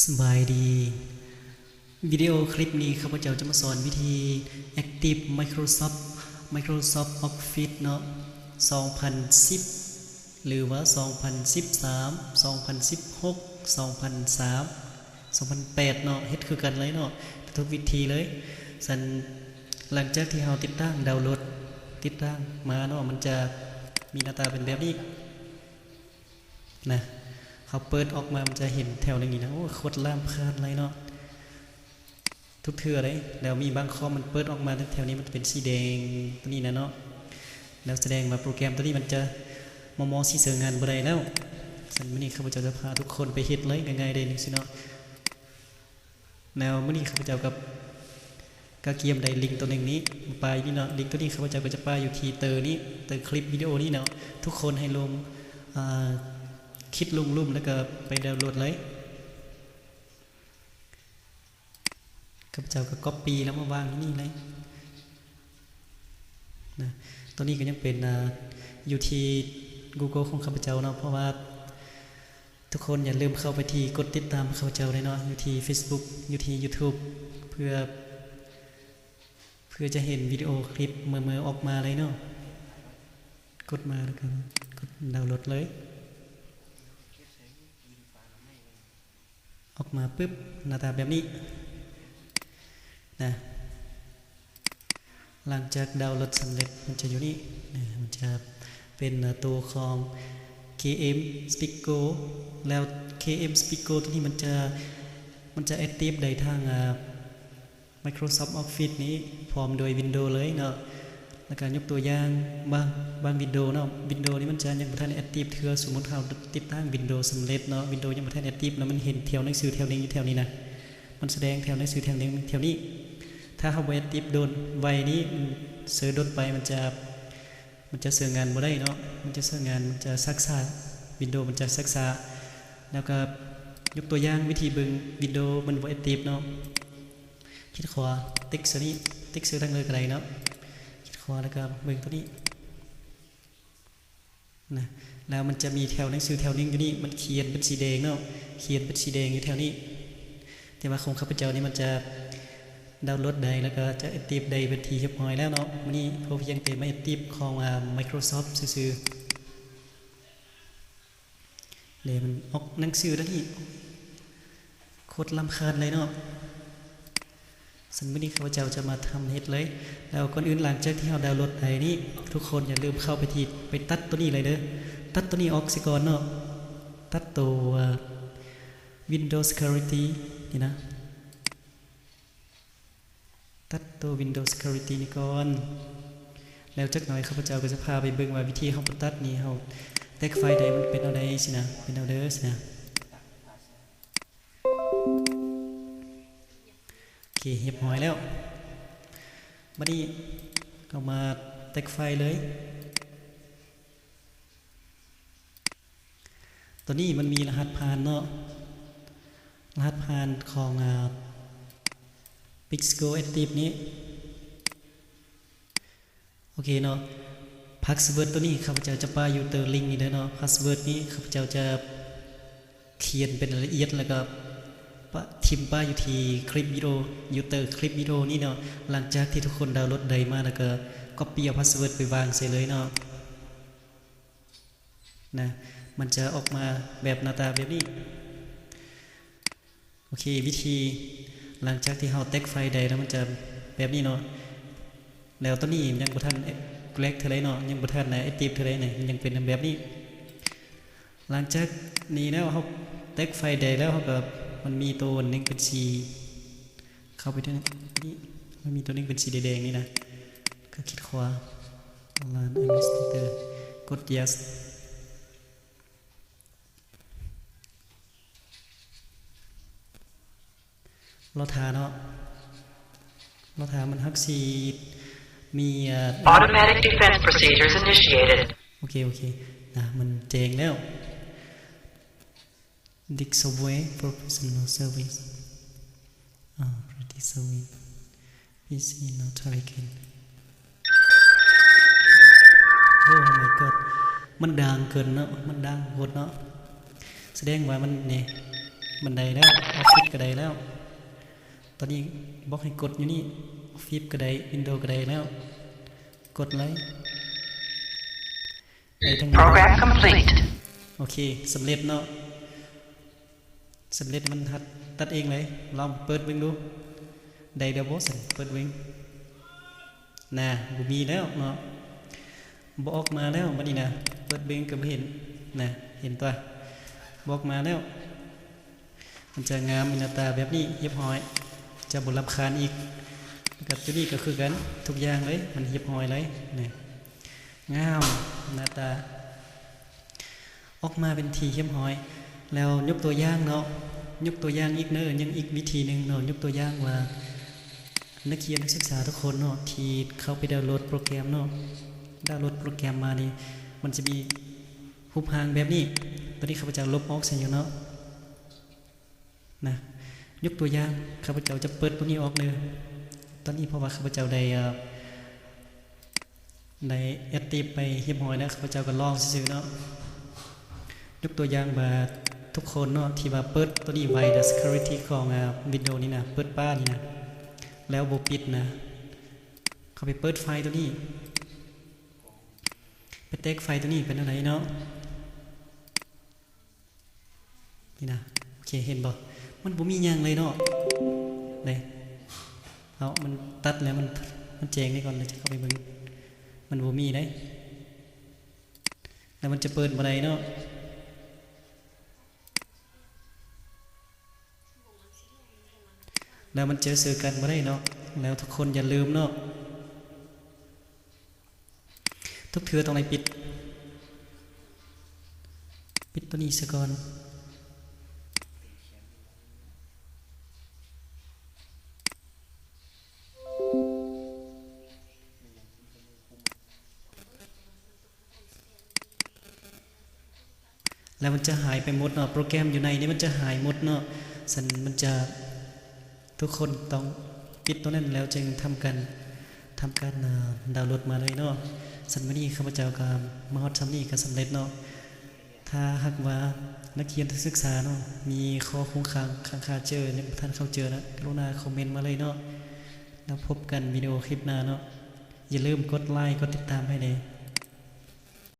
ສະບາຍດີ. ວິດີໂອຄລິບນີ້ ຂ້າພະເຈົ້າຈະມາສອນວິທີ Active Microsoft Microsoft Office ເນາະ ສອງພັນສິບ ຫຼືວ່າ ສອງພັນສິບສາມ ສອງພັນສິບຫົກ ສອງພັນສາມ ສອງພັນແປດເນາະ ເຮັດຄືກັນເລີຍເນາະ ທຸກວິທີເລີຍ. ຊັ້ນ ຫຼັງຈາກທີ່ເຮົາຕິດຕັ້ງ ດາວໂຫຼດ ຕິດຕັ້ງມາເນາະ ມັນຈະມີໜ້າຕາເປັນແບບນີ້. ນະ ເຮົາເປີດອອກມາ ມັນຈະເຫັນແຖວໜຶ່ງນີ້ນະ. ໂອ້ ໂຄດລຳຄານຫຼາຍເນາະ ທຸກເທື່ອເດ້. ແລ້ວມີບາງຄອມມັນເປີດອອກມາແຖວນີ້ ມັນຈະເປັນສີແດງໂຕນີ້ນະເນາະ ແລ້ວສະແດງວ່າໂປຣແກຣມໂຕນີ້ມັນຈະມໍ່ໆ ຊິໃຊ້ງານບໍ່ໄດ້ແລ້ວ. ຊັ້ນມື້ນີ້ຂ້າພະເຈົ້າຈະພາທຸກຄົນໄປເຮັດເລີຍ ງ່າຍໆເດ້ ຈັ່ງຊີ້ເນາະ. ແລ້ວມື້ນີ້ຂ້າພະເຈົ້າກໍ ກະກຽມໄດ້ລິງໂຕໜຶ່ງນີ້ມາປະຢູ່ນີ້ເນາະ. ລິງໂຕນີ້ຂ້າພະເຈົ້າກໍຈະປະຢູ່ທີ່ເຕີນີ້ ເຕີຄລິບວິດີໂອນີ້ເນາະ. ທຸກຄົນໃຫ້ລົງ ອາ ຄລິກລົງລຸ່ມ ແລ້ວກໍໄປດາວໂຫຼດເລີຍ. ຂ້າພະເຈົ້າກໍກັອບປີ້ແລ້ວມາວາງຢູ່ນີ້ເລີຍນະ. ໂຕນີ້ກໍຍັງເປັນ ອາ ຢູ່ທີ່ Google ຂອງຂ້າພະເຈົ້າເນາະ ເພາະວ່າ ທຸກຄົນຢ່າລືມເຂົ້າໄປທີ່ກົດຕິດຕາມຂ້າພະເຈົ້າເດ້ເນາະ ຢູ່ທີ່ Facebook ຢູ່ທີ່ YouTube ເພື່ອ ເພື່ອຈະເຫັນວິດີໂອຄລິບເມື່ອໆອອກມາເລີຍເນາະ. ກົດມາແລ້ວກໍກົດດາວໂຫຼດເລີຍ. ອອກມາປຶບ ໜ້າຕາແບບນີ້ນະ. ຫຼັງຈາກດາວໂຫຼດສຳເລັດ ມັນຈະຢູ່ນີ້ນະ ມັນຈະເປັນໂຕຂອງ KM Spigo ແລ້ວ KM Spigo ໂຕນີ້ມັນຈະ ມັນຈະ Active ໄດ້ທັງ ອາ Microsoft Office ນີ້ ພ້ອມດ້ວຍ Windows ເລີຍເນາະ. ແລ້ວກໍຍົກຕົວຢ່າງບາງ ບາງ Windows ເນາະ Windows ນີ້ມັນຈະຍັງບໍ່ທັນ Active ເທື່ອ. ສົມມຸດເຮົາຕິດຕັ້ງ Windows ສຳເລັດເນາະ Windows ຍັງບໍ່ທັນ Active ເນາະ ມັນເຫັນແຖວໜັງສືແຖວໜຶ່ງຢູ່ແຖວນີ້ນະ ມັນສະແດງແຖວໜັງສືແຖວໜຶ່ງແຖວນີ້. ຖ້າເຮົາບໍ່ Active ດົນໄວນີ້ ມັນເຊີດົນໄປ ມັນຈະ ມັນຈະໃຊ້ງານບໍ່ໄດ້ເນາະ ມັນຈະໃຊ້ງານ ມັນຈະຊັກຊ້າ Windows ມັນຈະຊັກຊ້າ. ແລ້ວກໍຍົກຕົວຢ່າງວິທີເບິ່ງ Windows ມັນບໍ່ Active ເນາະ ຄລິກຂວາ ຕິກໃສ່ນີ້ ຕິກໃສ່ທາງເລີກກໍໄດ້ເນາະ. ຄລິກຂວາ ແລ້ວກໍເບິ່ງໂຕນີ້ ນະ ແລ້ວມັນຈະມີແຖວໜັງສືແຖວໜຶ່ງຢູ່ນີ້ ມັນຂຽນເປັນສີແດງເນາະ ຂຽນເປັນສີແດງຢູ່ແຖວນີ້. ແຕ່ວ່າຂອງຂ້າພະເຈົ້ານີ້ມັນຈະດາວໂຫຼດໄດ້ ແລ້ວກໍຈະ Active ໄດ້ເປັນທີ່ຮຽບຮ້ອຍແລ້ວເນາະ. ມື້ນີ້ພໍພຽງແຕ່ມາ Active ຂອງ ອາ Microsoft ຊື່ໆ ເດ ມັນອອກໜັງສືແລ້ວນີ້ ໂຄດລຳຄານເລີຍເນາະ. ຊັ້ນມື້ນີ້ຂ້າພະເຈົ້າຈະມາທຳເຮັດເລີຍ. ແລ້ວກ່ອນອື່ນ ຫຼັງຈາກທີ່ເຮົາດາວໂຫຼດໄດ້ນີ້ ທຸກຄົນຢ່າລືມເຂົ້າໄປທີ່ ໄປຕັດໂຕນີ້ເລີຍເດີ ຕັດໂຕນີ້ອອກເສຍກ່ອນເນາະ ຕັດໂຕ ອາ Windows Security ນີ້ນະ. ຕັດໂຕ Windows Security ນີ້ກ່ອນ ແລ້ວຈັກໜ່ອຍຂ້າພະເຈົ້າກໍຈະພາໄປເບິ່ງວ່າວິທີເຮົາບໍ່ຕັດນີ້ ເຮົາແຕກໄຟລ໌ໃດມັນເປັນແນວໃດຊີ້ນະ ເປັນແນວໃດຊີ້ນະ. ໂອເຄ ຮຽບຮ້ອຍແລ້ວ. ບັດນີ້ເຮົາມາແຕກໄຟລ໌ເລີຍ. ໂຕນີ້ມັນມີລະຫັດຜ່ານເນາະ ລະຫັດຜ່ານຂອງ ອາ Pixigo Active ນີ້. ໂອເຄເນາະ password ໂຕນີ້ຂ້າພະເຈົ້າຈະປະຢູ່ເຕີລິງນີ້ເດີເນາະ. password ນີ້ຂ້າພະເຈົ້າຈະຂຽນເປັນລະອຽດ ແລ້ວກໍປະ ຖິ້ມປະຢູ່ທີ່ຄລິບວິດີໂອ ຢູ່ເຕີຄລິບວິດີໂອນີ້ເນາະ. ຫຼັງຈາກທີ່ທຸກຄົນດາວໂຫຼດໄດ້ມາ ແລ້ວກໍ copy ເອົາ password ໄປວາງໃສ່ເລີຍເນາະ. ນະ ມັນຈະອອກມາແບບໜ້າຕາແບບນີ້. ໂອເຄ ວິທີ ຫຼັງຈາກທີ່ເຮົາແຕກໄຟລ໌ໄດ້ແລ້ວ ມັນຈະແບບນີ້ເນາະ. ແລ້ວຕອນນີ້ຍັງບໍ່ທັນ black ເທື່ອໃດເນາະ ຍັງບໍ່ທັນ active ເທື່ອໃດນະ ຍັງເປັນແບບນີ້. ຫຼັງຈາກນີ້ແລ້ວ ເຮົາແຕກໄຟລ໌ໄດ້ແລ້ວ ເຮົາກໍ ມັນມີໂຕໜຶ່ງເປັນສີ ເຂົ້າໄປທາງນີ້ ມັນມີໂຕໜຶ່ງເປັນສີແດງໆນີ້ນະ ກໍຄລິກຂວາ Run Administrator ກົດ Yes. ລໍຖ້າເນາະ ລໍຖ້າ ມັນຮັກຊິມີ ເອີ Automatic defense procedures initiated. ໂອເຄ ໂອເຄ ນະ ມັນແຈ້ງແລ້ວ. Discover professional service. ອາ Pretty service. P C not target. Oh my god. ມັນດັງເກີນເນາະ ມັນດັງໂພດເນາະ. ສະແດງວ່າມັນນີ້ ມັນໄດ້ແລ້ວ ອອຟຟິດກໍໄດ້ແລ້ວ. ຕອນນີ້ບອກໃຫ້ກົດຢູ່ນີ້ ອອຟຟິດກໍໄດ້ ວິນໂດກໍໄດ້ແລ້ວ ກົດເລີຍ. ໄດ້ທັງ Program complete. ໂອເຄ ສຳເລັດເນາະ ສຳເລັດ. ມັນຮັດຕັດເອງເລີຍ. ລອງເປີດເບິ່ງດູ ໄດ້ແລ້ວບໍ່? ຊັ້ນເປີດເບິ່ງ. ນະ ບໍ່ມີແລ້ວເນາະ ບໍ່ອອກມາແລ້ວບັດນີ້ນະ. ເປີດເບິ່ງກໍບໍ່ເຫັນນະ ເຫັນຕົວະ ບໍ່ອອກມາແລ້ວ. ມັນຈະງາມ ມີໜ້າຕາແບບນີ້ ຮຽບຮ້ອຍ ຈະບໍ່ລຳຄານອີກ. ແລ້ວກໍຈຸດນີ້ກໍຄືກັນ ທຸກຢ່າງເລີຍ ມັນຮຽບຮ້ອຍເລີຍນະ ງາມ ໜ້າຕາ ອອກມາເປັນທີ່ຮຽບຮ້ອຍ. ແລ້ວຍົກຕົວຢ່າງເນາະ ຍົກຕົວຢ່າງອີກເນີ ຍັງອີກວິທີໜຶ່ງເນາະ. ຍົກຕົວຢ່າງວ່າ ນັກຮຽນນັກສຶກສາທຸກຄົນເນາະ ທີ່ເຂົ້າໄປດາວໂຫຼດໂປຣແກຣມເນາະ ດາວໂຫຼດໂປຣແກຣມມານີ້ ມັນຈະມີຮູບຮ່າງແບບນີ້. ຕອນນີ້ຂ້າພະເຈົ້າລົບອອກໃສ່ຢູ່ເນາະ ນະ. ຍົກຕົວຢ່າງ ຂ້າພະເຈົ້າຈະເປີດຕົວນີ້ອອກເດີ ຕອນນີ້ ເພາະວ່າຂ້າພະເຈົ້າໄດ້ ເອີ ໄດ້ແອັກຕິບໄປຮຽບຮ້ອຍແລ້ວ ຂ້າພະເຈົ້າກໍລອງຊື່ໆເນາະ. ຍົກຕົວຢ່າງວ່າ ທຸກຄົນເນາະ ທີ່ວ່າເປີດຕົວນີ້ໄວ້ນະ ເຊີຄິວຣິຕີ້ຂອງ ອາ ວິນໂດນີ້ນະ ເປີດປ້ານີ້ນະ ແລ້ວບໍ່ປິດນະ ເຂົ້າໄປເປີດໄຟລ໌ຕົວນີ້ ໄປແຕກໄຟລ໌ຕົວນີ້ ເປັນແນວໃດເນາະ? ນີ້ນະ ໂອເຄ ເຫັນບໍ່? ມັນບໍ່ມີຫຍັງເລີຍເນາະ ເດ້. ເອົາ ມັນຕັດແລ້ວ ມັນ ມັນແຈ້ງນີ້ກ່ອນ ແລ້ວຈະເຂົ້າໄປເບິ່ງ. ມັນບໍ່ມີເດ້ ແລ້ວມັນຈະເປີດບໍ່ໄດ້ເນາະ ແລ້ວມັນເຈີເຊີກັນບໍ່ໄດ້ເນາະ. ແລ້ວທຸກຄົນຢ່າລືມເນາະ ທຸກເທື່ອຕ້ອງໄດ້ປິດ ປິດຕົວນີ້ຊະກ່ອນ. ແລ້ວມັນຈະຫາຍໄປໝົດເນາະ ໂປຣແກຣມຢູ່ໃນນີ້ມັນຈະຫາຍໝົດເນາະ. ຊັ້ນມັນຈະ ທຸກຄົນຕ້ອງປິດຕົວນັ້ນ ແລ້ວຈຶ່ງທຳການ ທຳການ ເອີ ດາວໂຫຼດມາເລີຍເນາະ. ຊັ້ນມື້ນີ້ຂ້າພະເຈົ້າກໍມາຮອດຊ່ຳນີ້ກໍສຳເລັດເນາະ. ຖ້າຫາກວ່ານັກຮຽນນັກສຶກສາເນາະ ມີຂໍ້ຄົງຄ້າງຄາເຈີ ຍັງບໍ່ທັນເຂົ້າໃຈນະ ກະລຸນາຄອມເມັນມາເລີຍເນາະ. ແລ້ວພົບກັນວິດີໂອຄລິບໜ້າເນາະ. ຢ່າລືມກົດໄລ ກົດຕິດຕາມໃຫ້ແດ່.